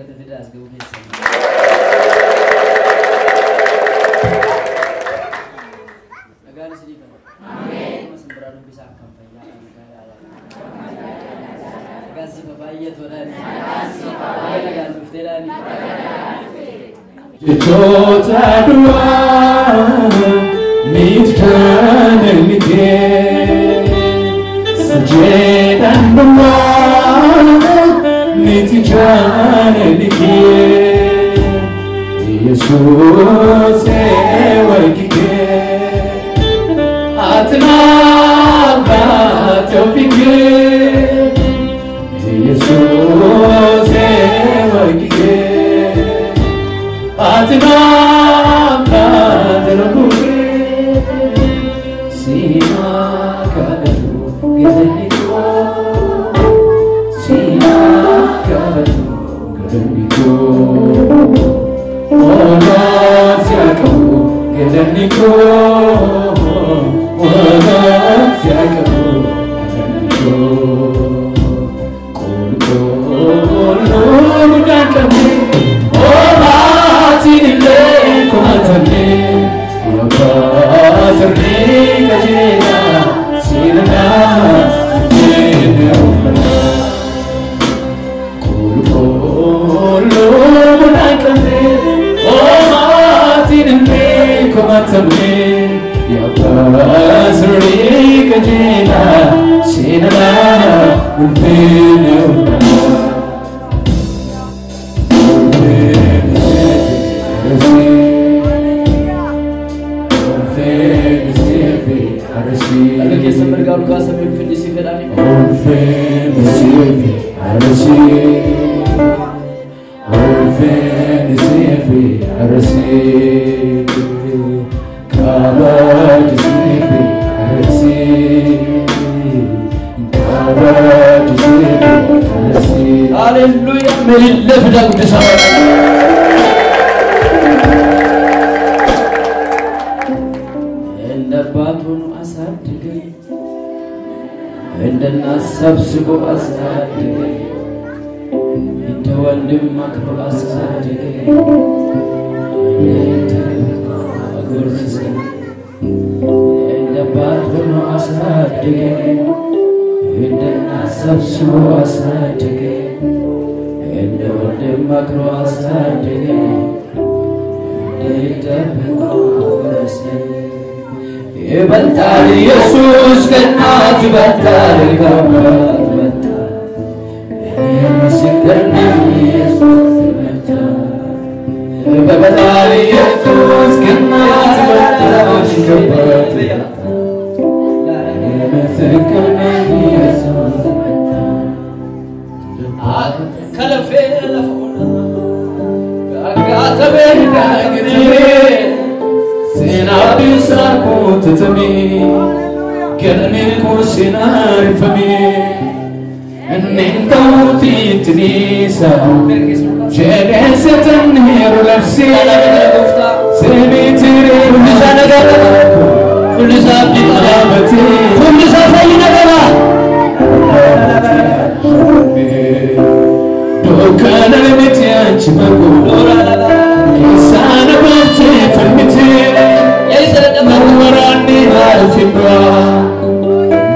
Galata fidaa as ga'uu keessan. Nagaan isinii kana. Ameen. Isin biraa dubbisaa akkam fayyaa kan nagaa yaalaa. Nagaan sifa baay'ee tolaani. Nagaan dhufteedhaani. Jechoota du'aa miti kan inni kee jedhan du'aa miti kan inni kee Yesuus warqi kee ati naaf ofii kee Yesuus warqi kee Atina kadru sina kadru gadaniko sina kadru gadaniko ola siakabu gadaniko ola siakabu gadaniko kol kol gudakame Harka keessan mirgaa ol kaasaa ulfinni si fedhaani. Haleluuyaa. Melillee fidaa guddisaa. እንደ አባት ሆኖ አሳደገኝ፣ እንደ እናት ሰብስቦ አሳደገኝ፣ እንደ ወንድም መክሮ አሳደገኝ፣ እንደ አጎረሰኝ። እንደ አባት ሆኖ አሳደገኝ፣ እንደ እናት ሰብስቦ አሳደገኝ፣ እንደ ወንድም መክሮ አሳደገኝ፣ እንደ ጠብቆ አጎረሰኝ። ይበልጣል ኢየሱስ ከእናት ይበልጣል፣ ከአባት ይበልጣል። እኔ ምስክር ነኝ ኢየሱስ ይበልጣል። ይበልጣል ኢየሱስ ከእናት ይበልጣል፣ ከአባት ይበልጣል። እኔ ምስክር ነኝ ኢየሱስ ይበልጣል። ከለፌ ለፎና ጋጋተቤ ዳግቴ Seenaa kutatame galmi koo seenaarifame inneen ta'uutii dhiisa jedhee tanneeru labsee seebiitiree Fuulli isaa nagaa qaba. Fuulli isaa abdii qaba. dhaabatee Fuulli isaa fayyina qaba. Dukkana miti achi fagoo keessaa na baaftee falmitee Waraanni haala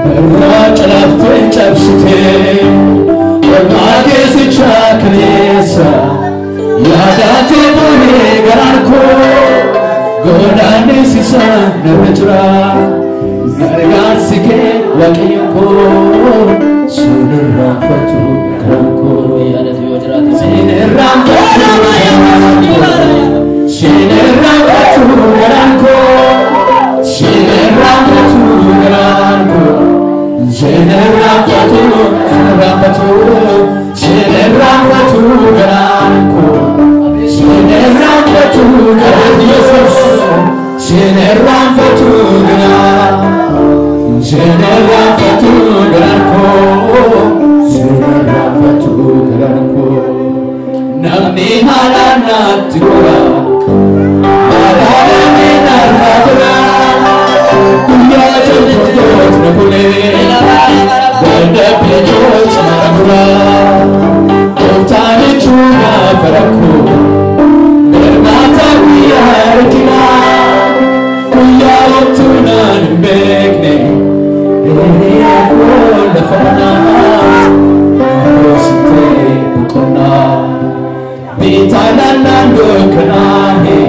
barraa calaaftee cabsitee olmaa keessichaa kaleessa yaadaatee bu'ee garaan koo godaannis isaa narra jira gargaarsi kee waaqayyo koo sun irraanfatu garaan koo Yaadatu yoo jiraate sin irraanfatu sin irraanfatu garaan koo sin irraanfatu garaan koo sin irraanfatu sin irraanfatu sin irraanfatu garaan koo sin irraanfatu garaan Yesuus sin irraanfatu garaan sin irraanfatu garaan koo sin irraanfatu garaan koo namni haala natti gora haala narra gora guyyaa jalqabdoot na kulee dadhabbiitoot na gura gooftaan jechuun gaafa Utunaan hin beekne hiriyaa koo lafa onaa goositee boqonnaa bitaan naannoo kanaahe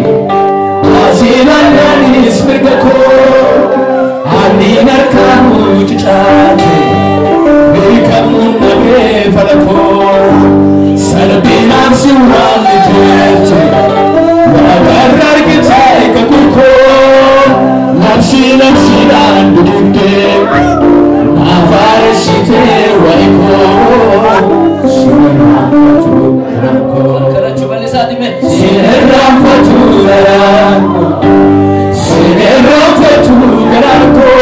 asiin mirga koo aannin harkaan mucucaate beekamuun dhabee fala koo salphinaan si waan jeche waaqarra argitee kakuu koo labsi labsiidhaan dudubdee naafaaresitee waa'ee koo si irraanfatu garaan koo Kadhachuu bal'isaati mee. si irraanfatu garaan koo si irraanfatu garaan koo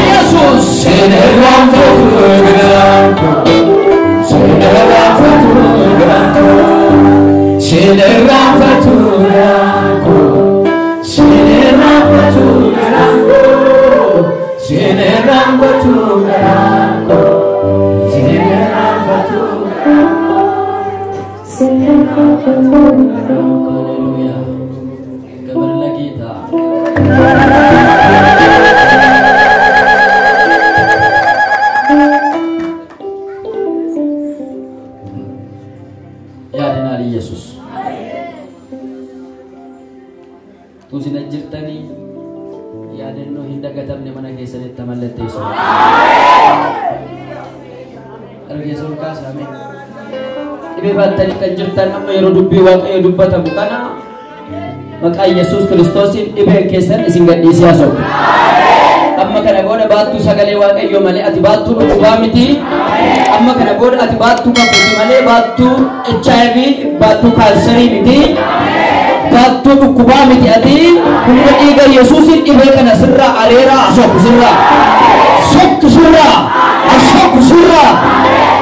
Yesuus. si irraanfatu garaan koo si irraanfatu garaan koo si irraanfatu garaan koo si irraanfatu garaan koo si irraanfatu garaan koo si irraanfatu. Haleluuyaa. ክብር ለጌታ። ያድናል ኢየሱስ። Tuusin jirtanii yaadannoo hin dagatamne mana keessanitti mallatteessu. Argeessa ol kaasame. Dhibee baattanii kan jirtan amma yeroo dubbii Waaqayyoo dubbatamu kana maqaa Yesuus Kiristoosiin dhibeen keessan isin gadhiisee haasa'u. Amma kana booda baattuu sagalee Waaqayyoo malee ati baattuu dhukkubaa miti. Amma kana booda ati baattuu kafuuti malee baattuu HIV baattuu kaansarii miti. Baattuu dhukkubaa miti ati humna dhiiga Yesuusiin dhibee kana sirraa areeraa asooku sirraa. Sokku sirraa asooku sirraa.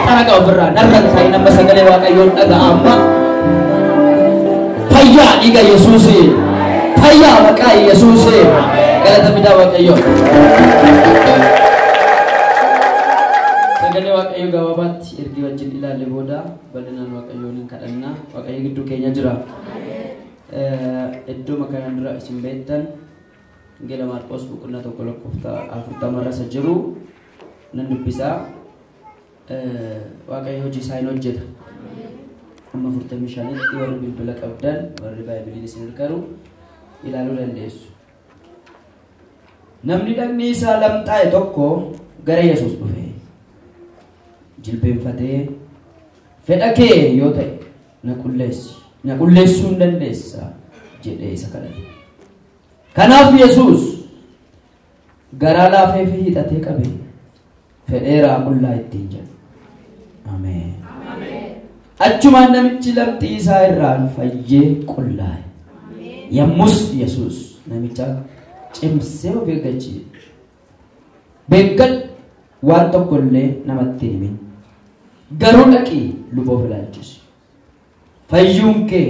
Xaraga ofirraa narra taa'in amma sagalee Waaqayyoon dhaga'a amma. Fayyaa dhiiga Yesuusi. Fayyaa maqaa Yesuusi. Galata fidaa Waaqayyoo. Sagalee Waaqayyoo gabaabaatti ergi wajjin ilaalle booda bal'inaan Waaqayyoon hin kadhannaa. Waaqayyo gidduu keenya jira. Iddoo kanaan dura isin beektan Wangeela Maarqos boqonnaa 1 lakkoofsa 40 irra isa jiru nan dubbisaa. Waaqayyo hojii isaa hin hojjeta. Amma 45tti warri bilbila qabdan warri baay'iliin isin hirkaru ilaaluu dandeessu. Namni dhagni isaa lamxaa'e tokko gara Yesuus dhufe. Jilbeenfatee fedha kee yoo ta'e na qulleessi. Na qulleessuu hin dandeessa jedhee isa kadhate. Kanaaf Yesuus garaa laafee fi hiixatee qabe fedheeraa qullaa ittiin jedhe. Ameen. Achumaan namichi lamxii isaa irraan fayyee qullaa'e. Yommus Yesuus namicha cimsee of eeggachiise. Beekkadhu waan tokko illee namatti hin himin. Garuu dhaqii luba of ilaalchisi. Fayyuun kee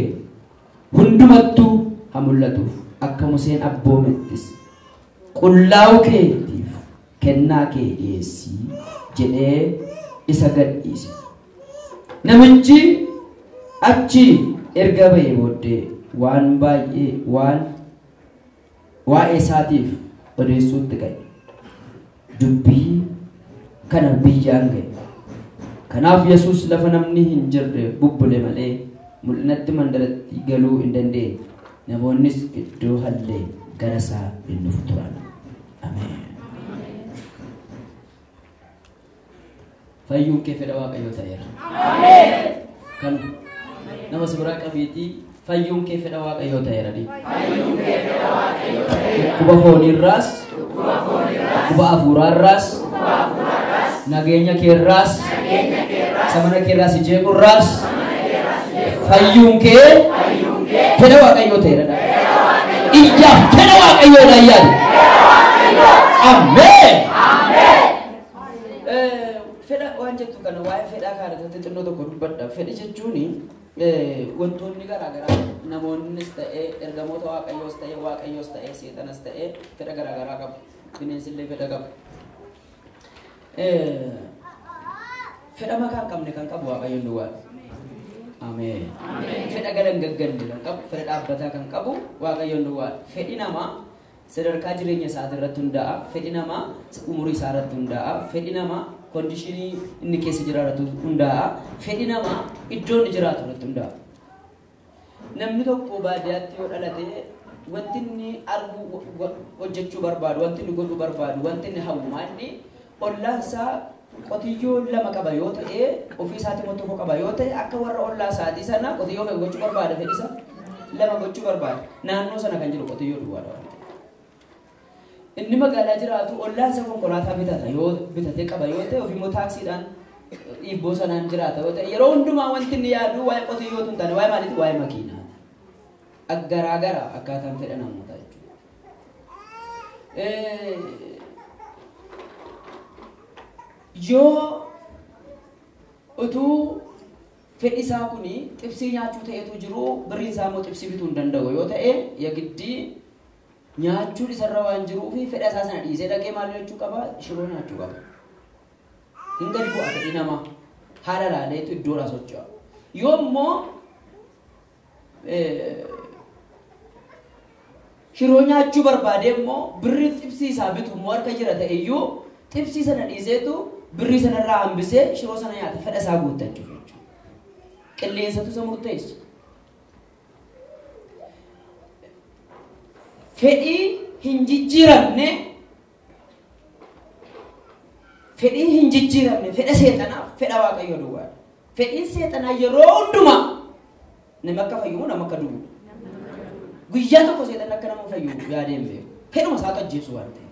hundumattuu haa mul'atuuf akka Museen abboomettis qullaa'uu keetiif kennaa kee dhiyeessii jedhee isa gadhiise. Namichi achi erga ba'ee booddee waan baay'ee waan waa'ee isaatiif odeessuutti ka'e. Dubbii kana biyyaan ga'e. Kanaaf Yesuus lafa namni hin jirre bubbule malee mul'inatti mandaratti galuu hin dandeenye. Namoonnis iddoo hallee gara isaa hin dhufu turan. Ameen. Fayyuun kee fedha Waaqayyoo ta'eera. Kan nama si biraa qabeetii fayyuun kee fedha Waaqayyoo ta'eera. Dhukkuba fooniirraas, dhukkuba hafuuraarraas, nageenya keerraas, samana keerraas jeequrraas fayyuun kee fedha Waaqayyoo ta'eera. Iyyaaf fedha Waaqayyoo yaadu. Ameen. Fedha waan jettu kana waa'ee fedhaa kana irratti xinnoo tokko dubbadha. Fedhi jechuun wantoonni garaagaraa namoonnis ta'ee ergamoota Waaqayyoos ta'ee Waaqayyoos ta'ee seexanas ta'ee fedha garaagaraa qabu. Bineensillee fedha qabu. Fedha makaa hin qabne kan qabu Waaqayyoon duwwaadha. Ameen. Fedha gala hin gagganne kan qabu, fedha dhaabbataa kan qabu Waaqayyoon duwwaadha. Fedhi namaa sadarkaa jireenya isaa irratti hundaa'a, fedhi namaa umurii isaa irratti hundaa'a, fedhi namaa kondiishinii inni keessa jiraatu hundaa'a, fedhi namaa iddoo inni jiraatu irratti hundaa'a. Namni tokko baadiyyaatti yoo dhalate wanti inni argu hojjechuu barbaadu, wanti inni godhuu barbaadu, wanti inni hawwu maalli ollaan isaa qotiyyoo lama qaba yoo ta'e, ofii isaatii immoo tokko qaba yoo ta'e, akka warra ollaa isaatii sana qotiyyoo meeqa gochuu barbaada? Fedhi isaa lama gochuu barbaada. Naannoo sana kan jiru qotiyyoo duwwaadha waan ta'eef. Inni magaalaa jiraatu ollaan isaa konkolaataa bitata yoo bitatee qaba yoo ta'e, ofii immoo taaksiidhaan dhiibboo sanaan jiraata yoo ta'e, yeroo hundumaa wanti inni yaadu waa'ee qotiyyootu hin taane waa'ee maaliiti? Waa'ee makiinaati. Garaagara akkaataan fedha namootaa jechuudha. Yoo utuu fedhi isaa kuni xibsii nyaachuu ta'etu jiru, birriin isaa immoo xibsii bituu hin danda'u yoo ta'e, yagiddii nyaachuun isarra waan jiruufi fedha isaa sana dhiisee dhaqee maal nyaachuu qaba? Shiroo nyaachuu qaba. Hin gadi bu'a fedhi namaa. Haala laaleetu iddoodhaa socho'a. Yoo immoo shiroo nyaachuu barbaade immoo birrii xibsii isaa bitu immoo harka jira ta'e iyyuu xibsii sana dhiiseetu birrii sanarraa hambisee shiroo sana nyaata fedha isaa guuttachuuf jechuudha. Qilleensatu isa murteessa. Fedhii hin jijjiiramne, fedhii hin jijjiiramne fedha seexanaaf fedha Waaqayyoo duwwaadha. Fedhiin seexanaa yeroo hundumaa nama akka fayyu nama akka du'u. Guyyaa tokko seexanni akka nama fayyu yaadee hin beeku. Fedhuma isaatu ajjeesu waan ta'eef.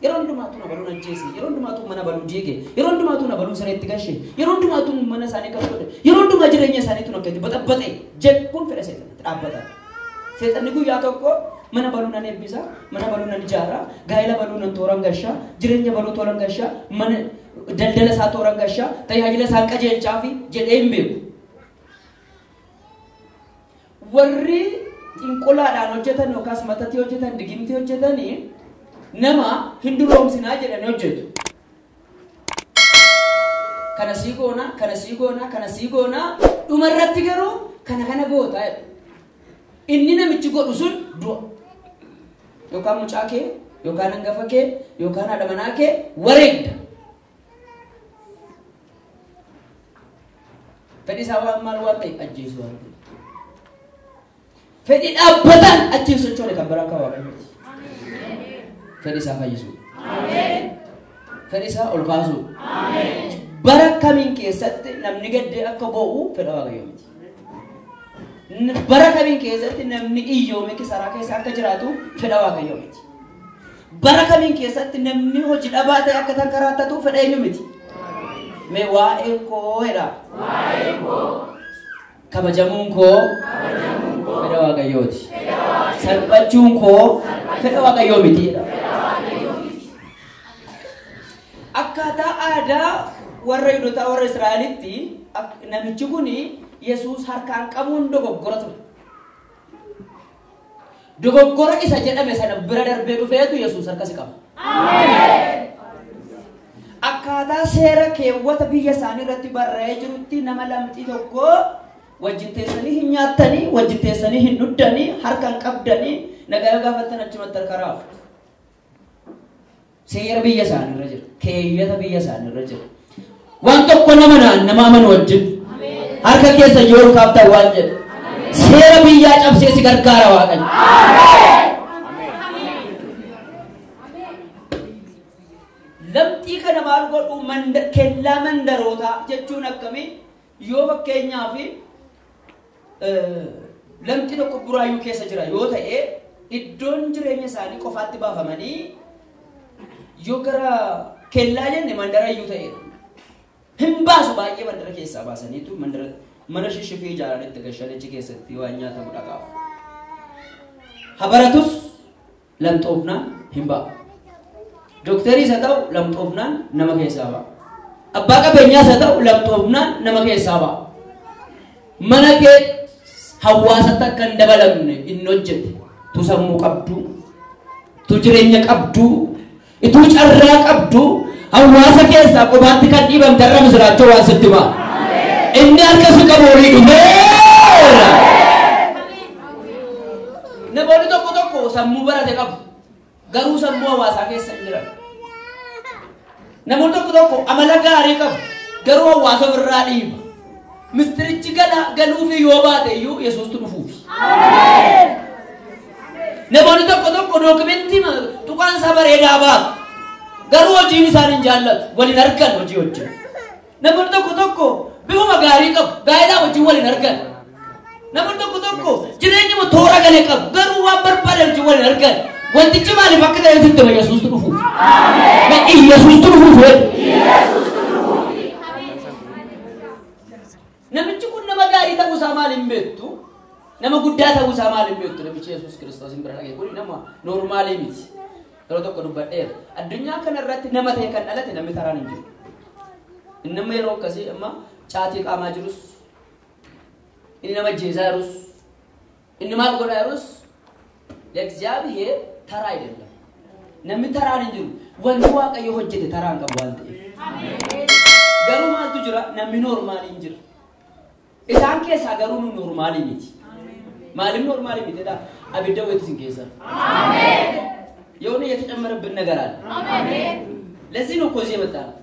Yeroo hundumaatu na baluun ajjeese, yeroo hundumaatu mana baluu diige, yeroo hundumaatu na baluun sareetti gashe, yeroo hundumaatu mana isaanii kan godhe, yeroo hundumaa jireenya isaaniitu akka itti baxaxaxe jechuun fedha seexanatti dhaabbata. Seexanni guyyaa tokko mana baluu nan eebbisa, mana baluu nan ijaara, gaa'ela baluu nan tooran gasha, jireenya baluu tooran gasha, mana daldala isaa tooran gasha, tajaajila isaa qajeelchaa fi jedhee hin beeku. Warri xinqolaadhaan hojjetan yookaas matatti hojjetan, digimtii hojjetanii nama hin duroomsinaa jedhanii hojjetu. Kana sii goona, kana sii goona, kana sii goona, dhumarratti garuu kana kana goota jedhu. Inni namichi godhu sun du'a. Yookaan mucaa kee, yookaan hangafa kee, yookaan haadha manaa kee wareegda. Fedhi isaa waan maal waan ta'e ajjeesu waan ta'e. Fedhi dhaabbatan achiin sochoone kan biraa akka Waaqayyooti. Fedhi isaa fayyisuu. Fedhi isaa ol kaasuu. Bara kamiin keessatti namni gaddee akka boo'u fedha Waaqayyoo miti. Bara kamiin keessatti namni iyyoome kisaraa keessa akka jiraatu fedha Waaqayyoo miti. Bara kamiin keessatti namni hojii dhabaa ta'e akka tankaraattatu fedha eenyu miti. Mee waa'een koo jedha. Kabajamuun koo fedha Waaqayyooti. Salphachuun koo fedha Waaqayyoo miti jedha. Akkaataa aadaa warra Yihuudootaa warra Israa'elitti namichi kuni Yesuus harkaan qabuun dogoggora ture. Dogoggora isa jedhame sana bira darbee dhufeetu Yesuus harka si qaba. Akkaataa seera keewwata biyya isaanii irratti barraa'ee jirutti nama lamxii tokko wajjin teessanii hin nyaattanii, wajjin teessanii hin dhuddanii, harka hin qabdanii, nagaa yoo gaafattan achumatti harka raafu. Seera biyya isaanii irra jira. Keeyyata biyya isaanii irra jira. Waan tokko nama naan nama amanu wajjin harka keessa yoo ol kaaftan waan jedhu. Seera biyyaa cabsee si gargaara Waaqayyo. Lamxii kana maal godhu kellaa mandarootaa jechuun akkamii? Yoo fakkeenyaaf lamxii tokko buraayyuu keessa jira yoo ta'e iddoon jireenya isaanii qofaatti baafamanii yoo gara kellaa jenne mandara iyyuu ta'edha. Hin baasu baay'ee mandara keessaa baasaniitu mandara mana shishifii ijaaran itti gashan achi keessatti waan nyaatamu dhaqaaf. Habaratus lamxoofnaan hin ba'a. Dooktarii isa ta'u lamxoofnaan nama keessaa ba'a. Abbaa qabeenyaa isa ta'u lamxoofnaan nama keessaa ba'a. Mana kee hawaasatti akka hin dabalamne inni hojjete. Tu sammuu qabdu, tu jireenya qabdu, ituu carraa qabdu, hawaasa keessaa qofaatti kan dhiibamte har'a misiraachoo waan sitti ba'a. Inni harka si qabu olii dhufeera. Namoonni tokko tokko sammuu barate qabu. Garuu sammuu hawaasaa keessa hin jiran. Namoonni tokko tokko amala gaarii qabu. Garuu hawaasa ofirraa dhiiba. Mistirichi galuufi yoo baate iyyuu Yesuustu dhufuufi. Namoonni tokko tokko dookumentii tuqaan isaa bareedaa baatu. Garuu hojiin isaan hin jaallatu. Waliin argan hojii hojjetu. Namoonni tokko tokko bifuma gaarii qabu. Gaa'elaa wajjin waliin argan. Namoonni tokko tokko jireenyuma toora galee qabu. Garuu waan barbaadan wajjin waliin argan. Wantichi maaliif akka ta'e sitti hima Yesuustu dhufuuf. Yesuustu dhufuuf. Namichi kun nama gaarii ta'uu isaa maal hin beektu? Nama guddaa ta'uu isaa maal hin beektu? Namichi Yesuus Kiristoos hin bira dhagee kun nama noormaalii miti. Yeroo tokko dubbadheera. Addunyaa kana irratti nama ta'e kan dhalate namni taraan hin jiru. Inni nama yeroo akkasii amma caatii qaamaa jirus, inni nama ajjeesaa jirus, inni maal godhaa jirus, ለእግዚአብሔር ተራ አይደለም። Namni taraan hin jiru. Wanti Waaqayyo hojjete taraan qabu waan ta'eef. Garuu maaltu jira? Namni noormaalii hin jiru. Isaan keessaa garuu nu noormaalii miti. Maaliif noormaalii miti jedhaa? Abidda wayitu isin keessa. የሆነ የተጨመረብን ነገር አለ። ለዚህ ነው እኮ እዚህ የመጣነው።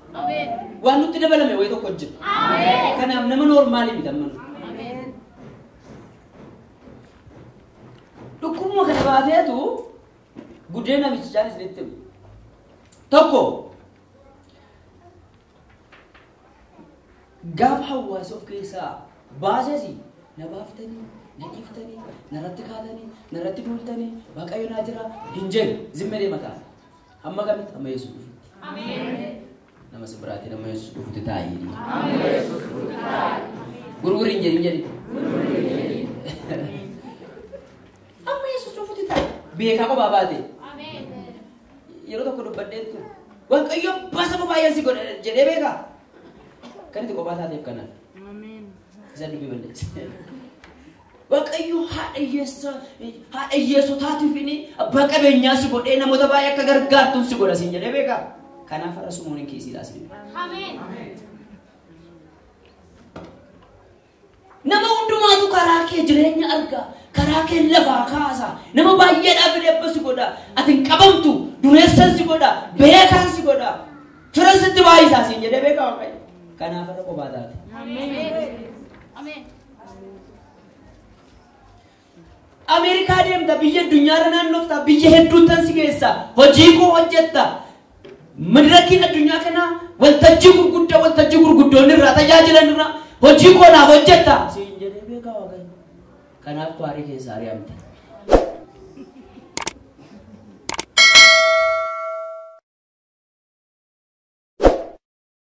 Waan nutti dabalame wayi tokko jira. Kanaaf nama noormaalii miti amma nu. Dhukkubuma kana baateetu guddina namichaan isinitti himu. Tokko gaafa hawaasa of keessaa baases na baaftanii, na dhiiftanii, narratti kaatanii, narratti duultanii, Waaqayyo naa jira hin jedhu zimmee mataa. Hamma kamitti? Amma Yesuus dhufutti. Nama si biraatiin amma Yesuus dhufutti taa'ii. Gurguri hin jedhin jedhi. Amma Yesuus dhufutti taa'i. Beekaa kophaa baate. Yeroo tokko dubbadheetu Waaqayyo abbaa saba baay'ee si godha jedhee beekaa. Kan itti kophaa taateef kanaaf. Isa dubbii balleesse. Waaqayyo haadha hiyyeessotaatiif inni abbaa qabeenyaa si godhee namoota baay'ee akka gargaartuun si godha siin jedhee beekaa. Kanaaf har'a sumuun hin kiisiidhaa si dhibe. Nama hundumaatu karaa kee jireenya argaa, karaa kee lafaa kaasa, nama baay'eedhaaf eebba si godha, ati hin qabamtu, dureessan si godha, beekaan si godha, firan sitti baay'isaa siin jedhee beekaa Waaqayyo. Kanaaf har'a kophaa taate. Ameerikaa deemta, biyya addunyaarra naannofta, biyya hedduuttan si geessa, hojii koo hojjetta. Madirakiin addunyaa kanaa waltajjii gurguddaa waltajjii gurguddoonni irraa tajaajilan irraa hojii koo naaf hojjetta. Siin jedhee beekaa Waaqayyo. Kanaaf kwaarii keessaa ari'amte.